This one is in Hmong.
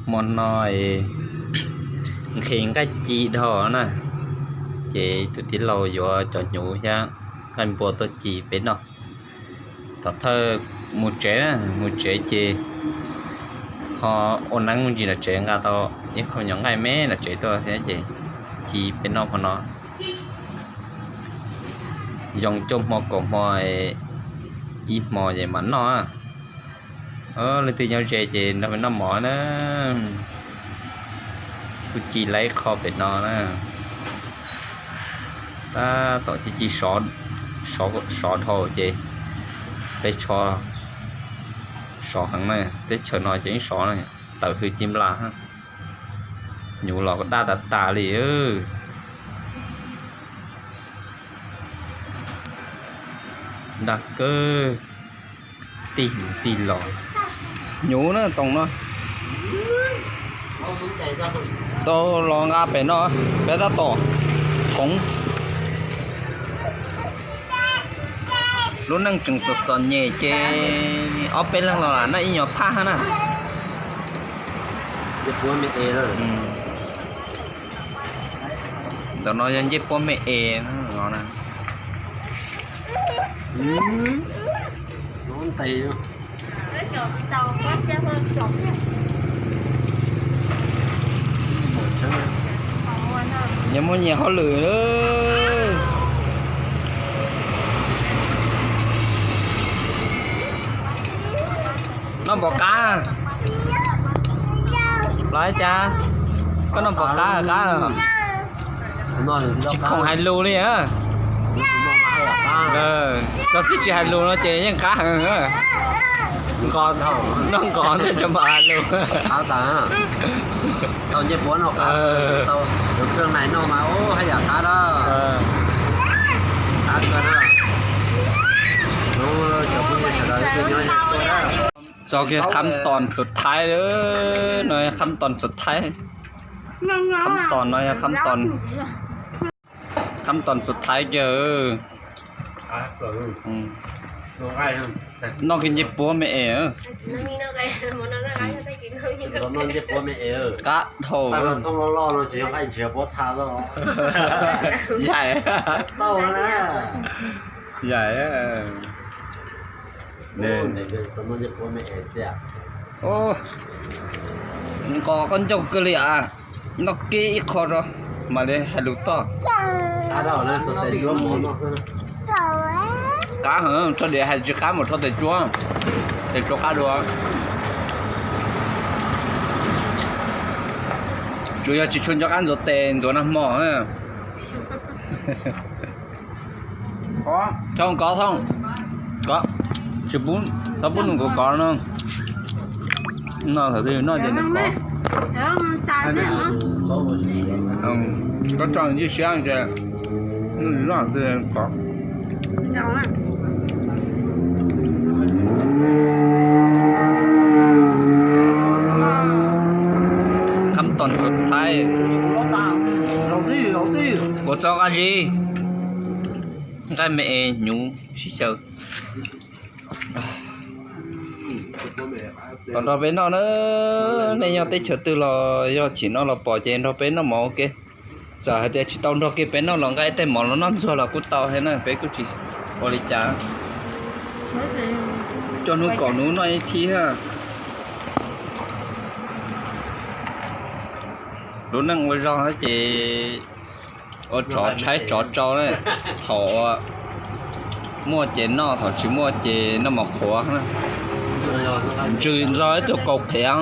Hmo no nqhis nqaij ci dhau na, ces tus tij laug yuav cov hnyuv thiab nqaij npua tuaj ci peb noj. Thaum thawj mus tsev, mus tsev ces ho ua neeb mus ntsis los tsev nqa tau ib qho nyuag nqaij me los tsev tuaj thiab ces ci peb noj hmo no. Yoo cuaj hmo kaum hmo, ib hmo ces mam noj. Leej twg nyob ze ces nrog peb noj mov na. Kuj ci lawm ib qho pem no na. Tab tom ci ci sov dhau ces tej tsho sov heev na, teb chaws no ces yeej sov na, tawm hws ci nplas. Hnyuv los daj tas tas li. Daj kawg, tig mus tig los. Hnyuv na toom no. Tau los nqa pem no, peb tab tom txhoov. Lub neej tseem txom txom nyem ces ob peb leeg los lam noj ib nyuag phaj hab na. Ntawm no yog ncej puab me es no. Nyias muaj nyias hauj lwm. Noj npaum qab los cas, koj noj npaum qab qab. Tsis khoom hais lus li. Txog txij tsis hais lus no ces yeej qab heev. Nqos, noj nqos ntej tso mam hais lus. Tau ncej puab noj qab, tau tus kheej nais noj mas haj yam qab lawm. Qab kawg na. Txog kiag khab toos xub thaib, no khab toos xub thaib. Khab toos no yog khab toos, khab toos xub thaib kiag. Noj kiag ncej puab me es. Qab dhau. Yaim, yaim. Nqos koj ncauj kawg li as. Noj kiag ib qho rau mam li hais lus toj. Qab heev, tso diam hais tsis qab mus rho tes tsuab, tes tsuab qab dua. Tsuas yog tsis tshua nco qab ntxuav tes ntxuav nag hmo. Thooj kov, thooj kov, tsis pub, txhob pub nws kov kov no. Noj thaum twg noj ces nws kov. Koj tso nws ncig siab ces noj twg kov. Khab toos xub thaib. Ua txoj qab zib. Nqaij me es hnyuv sib xyaw. Los nrog peb noj na, nej nyob teb chaws twg los yog tsim no los pom ces nrog peb noj mov ua ke. Txawm hais tias tsis tau nrog kiag peb noj los nqa tej mov los noj ntxuag los kuj tau thiab na, peb kuj tsis ua li cas. Coj hnub kaum hnub noj ib thib thiab. Lub neej ua zog ces ua tsov tshaib tsov tsau na, thaum muaj ces noj, thaum tsis muaj ces noj mov qhuav. Ntsws nrog ib tug kaus qhiav.